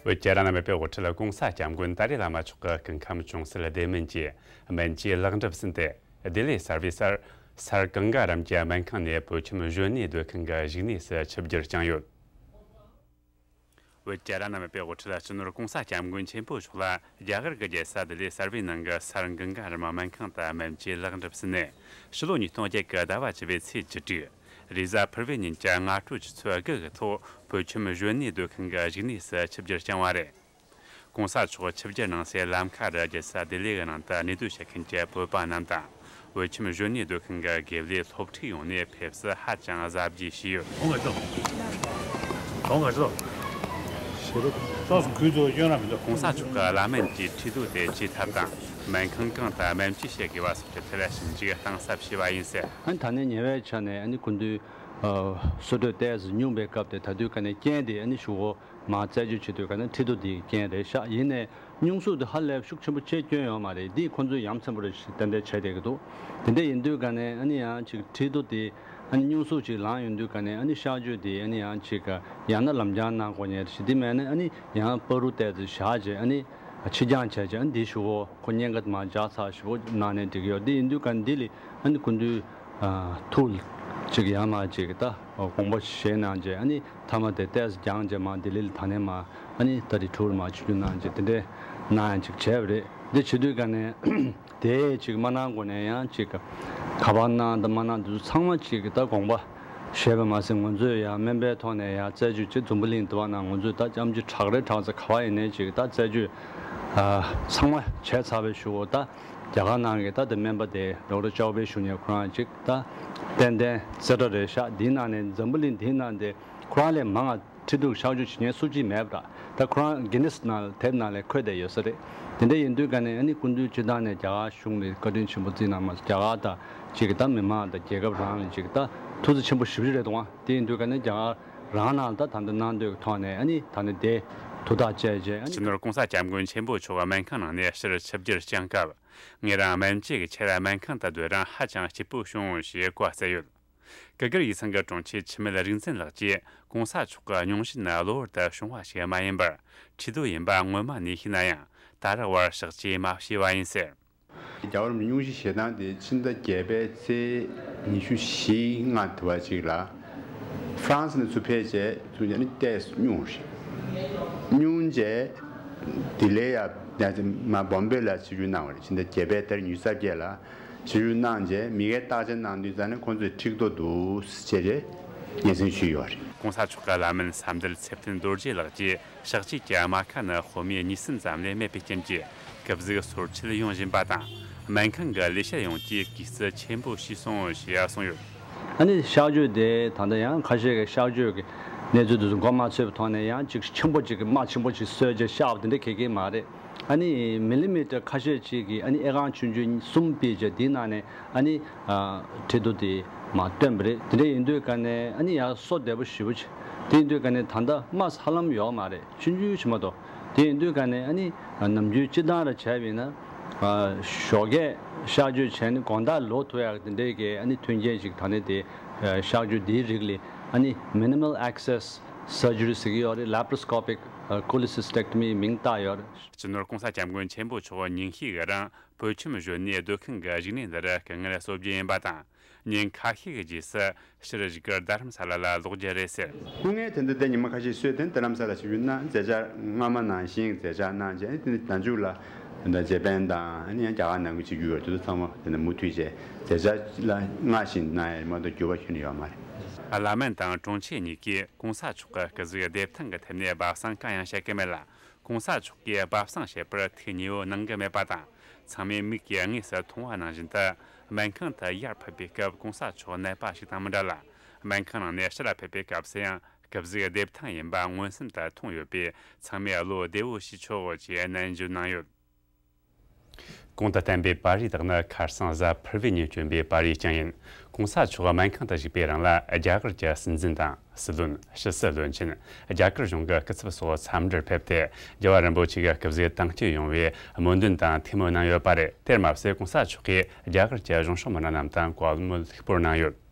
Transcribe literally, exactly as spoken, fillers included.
བོད་ཀྱི་རང་དབང་མེད་པའི་དབུ་ཁྲིད་༸གོང་ས་༸སྐྱབས་མགོན་ཏཱ་ལའི་བླ་མ་མཆོག་གི་སྐུ་ཁམས་བྱུང་སའི་ལྡེ་མིན་གྱི་སྨན་བཅོས་ལེགས་འགྲུབ་ཟིན་ཏེ། ལྡི་ལི་གསར་པའི་སར་སར་གངྒཱ་རམ་གྱི་སྨན་ཁང་ནས་བོད་ཁྱིམ་གཞོན་ནུའི་སྡོད་ཁང་གི་བཞུགས་གནས་སུ་ཆིབས་བསྒྱུར་བསྐྱངས་ཡོད། བོད་ཀྱི་རང་དབང་མེད་པའི་དབུ་ཁྲིད་སྤྱི་ནོར་༸གོང་ས་༸སྐྱབས་མགོན་ཆེན་པོ་མཆོག་ལ་རྒྱ་གར་གྱི་རྒྱལ་ས་ལྡི་ལི་གསར་པའི་ནང་གི་སར་གངྒཱ་རམ་སྨན་ཁང་དུ་སྨན་བཅོས་ལེགས་འགྲུབ་ཟིན་ནས། ཕྱི་ལོ་ཉིས་སྟོང་བརྒྱད་ཀྱི་ཟླ་བ་བཅུ་པའི་ཚེས་བཅུ་དྲུག་རེས་གཟའ་ཕུར་བུའི་ཉིན་གྱི་སྔ་དྲོ་ཆུ་ཚོད་དགུ་གི་ཐོག་བོད་ཁྱིམ་གཞོན་ནུའི་སྡོད་ཁང་གི་བཞུགས་གནས་སུ་ཆིབས་བསྒྱུར་བསྐྱངས་པ་རེད། ༸གོང་ས་མཆོག་ཆིབས་བསྒྱུར་གནང་སའི་ལམ་ཁ་རུ་རྒྱལ་ས་ལྡི་ལི་གི་ནང་དུ་གནས་སྡོད་བྱེད་མཁན་གྱི་བོད་པ་རྣམས་དང་། བོད་ཁྱིམ་གཞོན་ནུའི་སྡོད་ཁང་གི་དགེ་ལས་སློབ་ཕྲུག་ཡོངས་ནས་ཕེབས་བསུ་ཧ་ཅང་གཟབ་རྒྱས་བྱས་ཡོད། གོང་ག་ཚོ། གོང་ག་ཚོ། ཞེ་རེད། ཙོགས་སུ་གུས་ཚོ་སྐྱོན་ར་མི་འདུག ༸གོང་ས་མཆོག་གི་བླ་སྨན་གྱི་ཁྲིད་སྟོན་དེ་བྱེད་ཐབས་དང་། སྨན་ཁང་གང་དུ་སྨན་བཅོས་བྱེད་དགོས་པ་སོགས་ཀྱི་ཐད་ཞིབ་འཇུག་གཏིང་ཟབ་བྱས་པ་ཡིན་ཟེར། ཨ་ནི་ད་ནས་ཉེ་བའི་ཆར་ནས་ཨ་ནི་སྐུ་མདུན་ཨ་གསོལ་གྲོད་ཏོག་ཙམ་སྙུང་པའི་སྐབས་དེ། ད་དུས་ག་ནས་རྐྱེན་དེ་ཨ་ནི་གཞུག་གུ་མར་རྩད་གཅོད་བྱེད་དུས་ག་ནས་ཁྲིད་སྟོན་དེ་རྐྱེན་རེད་ཤག་ཡིན་ནའི་སྙུང་ཟུག་དེ་ཧ་ལས་ཤུགས་ཆེན་པོ་ཅིག་སྐྱོན་ཡོད་མ་རེད། འདིས་ཁོང་ཚོས་ཡ་མཚན་པོ་རེ་ཞིག་ཏན་ཏན་བྱས་བསྡད་ཀྱི་འདུག་དེ་འདྲ་ཡིན་དུས་ག་ནས་ཨ་ནི་ཡང་ཅིག་ཁྲིད་སྟོན་དེ་ཨ་ནི་སྙུང་ཟུག་ཅིག་ལངས་ཡོང་དུས་ག་ནས་ཨ་ནི་གཤག་བཅོས་དེ་ཨ་ནི་ཡང་ཅིག་ཡང་ན་ལམ་རྐྱང་གནང་དགོས་ཉེན་ཞིག་དེ་མེད་ན་ཨ་ནི་ཡང་བར་དུ་ཏོག་ཙམ་བཞག་བྱས་ཨ་ནི་ཕྱིར་འགྱངས་བྱས་བྱས་ཨ་ནི་དེའི་གཞུག་གུ་ཁོ་གཉན་ཁ་དེ་མར་འཇགས་ཚར་ཞིག་གནང་ན་འགྲིག་གི་ཡོད། དེ་ཡིན་དུས་ག་ནས་འདི་ལས་ཨ་ནི་སྐུ་མདུན་ཐུགས་ཅིག་ཡར་མར་ཅིག་ད་དགོངས་པ་བཞེས་གནང་བྱས་ཨ་ནི་མཐའ་མ་དེ་ཏོག་ཙམ་འགྱངས་བྱས་མར་ལྡི་ལི་ལ་ད་ནས་མར་ཨ་ནི་ད་རེས་ཊུར་མར་ཆིབས་བསྒྱུར་གནང་བྱས་དེ་འདྲས་གནང་ཡང་ཅིག་བྱས་པ་རེད། འདི་བྱེད་དུས་ག་ནས་དེ་ཅིག་མ་གནང་གོང་ནས་ཡང་ཅིག་ག་པར་གནང་དང་མ་གནང་དེ་ཚོ་ཚང་མ་ཅིག་ད་དགོངས་པ་བཞེས་པ་མ་ཟད། ང་ཚོས་ཡང་སྨན་པའི་ཐོག་ནས་ཡང་རྩད་གཅོད་ཅིག་འཛམ་བུ་གླིང་འདི་བ་ན་ང་ཚོས་ད་ཅམ་ཅིག་དྲག་རེད་དྲག་ཚེ་ག་པར་ཡིན་ནའི་ཅིག་ད་རྩད་གཅོད་ཨ་ཚང་མ་བྱས་ཚར་བའི་གཞུག་གུ་ད་རྒྱ་གར་ནང་གི་ད་དེ་སྨན་པ་དེ་ཌོག་ཊར་ཅའོ་པེ་ཞུ་མཁན་ཁོ་རང་ཅིག་ད་ཏན་ཏན་རྩེ་གྲ་རེད་ཤག་འདིའི་ནང་ནས་འཛམ་བུ་གླིང་འདིའི་ནང་དེ་ཁོ་རང་ལས་མང་ང་ཁྲིད་སྟོན་གཤག་བཅོས་བྱེད་མཁན་སུ་གཅིག་མེད་པ་འདྲ། ད་ཁོ་རང་གི་ནི་སི་ནང་དེབ་ནང་ལ་འཁོད་བསྡད་ཡོད་ས་རེད། དེ་འདྲ་ཡིན་དུས་ག་ནས་ཨ་ནི་སྐུ་མདུན་སྤྱིར་བཏང་ནས་རྒྱ་གར་གཞུང་ལ་བཀའ་དྲིན་ཆེན་པོ་བརྩིས་གནང་མ་ཟད། རྒྱ་གར་དང་ཅིག་གི་ད་མི་མང་དང་རྒྱལ་ཁབ་རང་ལ་ཅིག་གི་ད་ཐུགས་རྗེ་ཆེན་པོ་ཞེ་པོ་ཅིག་རེད་འདུག་ཨ། དེ་ཡིན་དུས་ག་ནས་རྒྱ་གར་རང་ནང་ད་ད་འདི་གནང་འདོད་ཀྱི་ཐོག་ནས་ཨ་ནི་ད་ནི་དེ་ཐུགས་ཐག་བཅད་བྱས་ཨ་ནི། སྤྱི་ནོར་༸གོང་ས་༸སྐྱབས་མགོན་ཆེན་པོ་མཆོག་སྨན་ཁང་ནང་ནས་ཕྱིར་ཆིབས་བསྒྱུར་བསྐྱངས་སྐབས། ངེད་རང་སྨན་བཅོས་ཀྱི་ཆེད་སྨན་ཁང་དུ་སྡོད་རན་ཧ་ཅང་སྐྱིད་པོ་བྱུང་ཞེས་བཀའ་སྩལ་ཡོད། ཀི་ཀིར་ཡིག་ཚང་གི་དྲུང་ཆེ་འཆི་མེད་རིག་འཛིན་ལགས་ཀྱིས་༸གོང་ས་མཆོག་གི་སྙུང་གཞི་ནི་གློ་བུར་དུ་བྱུང་བ་ཞིག་མ་ཡིན་པར་ཁྲིད་སྟོན་ཡིན་པ་སྔོན་མ་ནས་ཤེས་ན་ཡང་ད་རག་བར་བསྲེག་བཅད་མ་བྱས་པ་ཡིན་ཟེར། རྒྱལ་བ་རིན་པོ་ཆེ་སྙུང་གཞི་བཞེས་སྟངས་དེ་ཕྱི་ཟླ་བརྒྱད་པའི་ཚེས་ཉི་ཤུ་བཞི་ལྔ་དེ་བ་ཅིག་ལ་ཧྥ་རན་སི་ནས་ཚུར་ཕེབས་བྱས་ཚུར་ནས་ཏོག་ཙམ་སྙུང་རེད། སྙུང་བྱས་ལྡི་ལི་ཡ་མ་བོམ་བེ་ལ་ཆིབས་བསྒྱུར་གནང་བ་རེད། ཕྱི་ཟླ་བརྒྱད་པའི་ཟླ་ཉི་ཤུ་རྩ་བརྒྱད་ལ། ཞིབ་འཇུག་གནང་རྗེས་མི་སྒེར་བརྟག་དཔྱད་གནང་དུས་ཙམ་ནས་ཁོང་ཚོས་འཁྲིད་ཐུབ་འདུག་ཟེར་རྗེས་སྙན་སེང་ཞུས་ཡོད་རེད། ༸གོང་ས་མཆོག་གི་བླ་སྨན་ཟམ་གདོང་ཚེ་བརྟན་རྡོ་རྗེ་ལགས་ཀྱིས་བསྲེག་བཅད་ཀྱི་རྨ་ཁ་ནི་དཔོན་མོའི་གཉིས་གསུམ་ཙམ་ལས་མེད་པའི་རྐྱེན་གྱིས་གབ་གཟུགས་སོར་ཆུད་ཡོང་བཞིན་པ་དང་། སྨན་ཁང་གི་ལས་བྱེད་ཡོངས་ཀྱིས་གུས་བརྩི་ཆེན་པོ་ཞུས་སོང་ཞེས་གསུངས་ཡོད། ཨ་ནི་གཤག་བཅོས་དེ་ད་ལྟ་ཡང་ཁ་ཤས་ཀྱི་གཤག་བཅོས་ཀྱི་གནས་ཚུལ་དེ་ཚོ་མགོ་མ་ཚོས་པའི་ཐོག་ནས་ཡང་ཅིག་ཆེན་པོ་ཅིག་གི་རྨ་ཆེན་པོ་ཅིག་བཟོས་རྗེས་གཤགས་པ་དེ་འདྲ་ག་གེ་མ་རེད། ཨ་ནི་མི་ལི་མི་ཊར་ཁ་ཤས་ཅིག་གིས་ཨ་ནི་ཨེ་ཀང་ཆུང་ཆུང་གསུམ་ཕུད་བྱས་དེའི་ནང་ནས་ཨ་ནི་ཁྲིད་ཐོ་དེ་མར་བཏོན་པ་རེད། དེ་འདྲ་ཡིན་དུས་ག་ནས་ཨ་ནི་ཡང་གསོ་བདེ་པོ་ཞེ་པོ་ཅིག་དེ་ཡིན་དུས་ག་ནས་ད་ལྟ་རྨ་ཧ་ལམ་ཡོད་མ་རེད། ཆུང་ཆུང་ཞིག་མ་གཏོགས། དེ་ཡིན་དུས་ག་ནས་ཨ་ནི་ནམ་རྒྱུན་སྤྱིར་བཏང་ར་བྱས་པ་ཡིན་ན་ཞོགས་ཀས་གཤག་བཅོས་བྱས་ནས་དགོང་དག་ལོག་ཐུབ་ཡག་དེ་འདྲའི་གི་ཨ་ནི་མཐུན་རྐྱེན་ཞིག་ད་ནི་དེ་གཤག་བཅོས་དེའི་རིགས་ལ་ཨ་ནི་མི་ནི་མལ་ཨེག་སེ་སི་སར་ཇི་རི་ཟེར་གྱི་ཡོད་རེད། ལེ་པ་རོ་སི་ཀོ་པིག་ཀོ་ལི་སི་སི་ཊེག་ཊོ་མི་མིང་བཏགས་ཡོད་རེད། སྤྱི་ནོར་༸གོང་ས་༸སྐྱབས་མགོན་ཆེན་པོ་མཆོག་ཉིན་ཤས་ཀྱི་རིང་བོད་ཁྱིམ་གཞོན་ནུའི་སྡོད་ཁང་གི་བཞུགས་གནས་འདིར་སྐུ་ངལ་གསོ་རྒྱུ་ཡིན་པ་དང་། ཉིན་ཁ་ཤས་ཀྱི་རྗེས་སུ་ཕྱིར་བཞུགས་སྒར་རྡ་རམ་ས་ལ་ལ་ལོག་རྒྱུ་རེད་ཟེར། སྐུ་ངལ་དེ་འདྲ་དེ་ཉི་མ་ཁ་ཤས་གསོས་དོན་རྡ་རམ་ས་ལ་ཞིག་ཡོད་ན་མཛད་འཆར་སྔ་མ་ནང་བཞིན་མཛད་འཆར་གནང་རྗེས་དེ་ནི་ད་མཇུག་ལ་ད་ཇེ་པན་དང་ཨ་ནི་ཡང་རྒྱ་གར་ནང་ཁུལ་བྱེད་རྒྱུ་ཡོད་དུས་ཚང་མ་དེ་ནི་མུ་མཐུད་བྱས་མཛད་འཆར་ལ་སྔར་བཞིན་གནང་ཡ་མ་གཏོགས་འགྱུར་བ་ཁྱོན་ནས་ཡོད་མ་རེད། བླ་སྨན་དང་དྲུང་ཆེ་གཉིས་ཀས་༸གོང་ས་མཆོག་གི་སྐུ་གཟུགས་བདེ་ཐང་གི་ཐད་ནས་སྦ་གསང་གང་ཡང་བྱེད་ཀྱི་མེད་ལ། ༸གོང་ས་མཆོག་གིས་སྦ་གསང་བྱེད་པར་ཐུགས་མཉེས་པོ་གནང་གི་མེད་པ་དང་། ཚང་མས་མིག་གིས་དངོས་སུ་མཐོང་བ་ནང་བཞིན་དུ། སྨན་ཁང་དུ་ཡར་ཕེབས་པའི་སྐབས་༸གོང་ས་མཆོག་ནད་པ་ཞིག་དང་མི་འདྲ་ལ། སྨན་ཁང་ནང་ནས་ཕྱིར་ལ་ཕེབས་པའི་སྐབས་སུ་ཡང་སྐུ་གཟུགས་བདེ་ཐང་ཡིན་པ་མངོན་སུམ་དུ་མཐོང་ཡོད་པས། ཚང་མས་བློ་བདེ་བོ་བྱས་ཆོག་ཅེས་ནན་བརྗོད་གནང་ཡོད། གོང་དུ་བསྟན་པའི་པར་རིས་དག་ནི་ཁ་སང་གཟའ་ཕུར་བུའི་ཉིན་བསྐྱོན་པའི་པར་རིས་རྐྱང་ཡིན། ༸གོང་ས་མཆོག་སྨན་ཁང་དུ་བཞུགས་པའི་རིང་ལ་རྒྱ་གར་གྱི་སྲིད་འཛིན་དང་། སྲིད་བློན། ཕྱི་སྲིད་བློན་ཆེན། རྒྱ་གར་གཞུང་གི་སྐུ་ཚབ་སོགས་འཚམས་འདྲིར་ཕེབས་ཏེ། རྒྱལ་བ་རིན་པོ་ཆེ་གི་སྐུ་གཟུགས་དྭངས་སྐྱིད་ཡོང་བའི་སྨོན་འདུན་དང་ཐུགས་སྨོན་གནང་ཡོད་པ་རེད། དེར་མ་ཟད་༸གོང་ས་མཆོག་གིས་རྒྱ་གར་གྱི་གཞུང་ཕྱོགས་མི་སྣ་རྣམས་དང་བཀའ་མོལ་ལྷུག་པོར་གནང་ཡོད།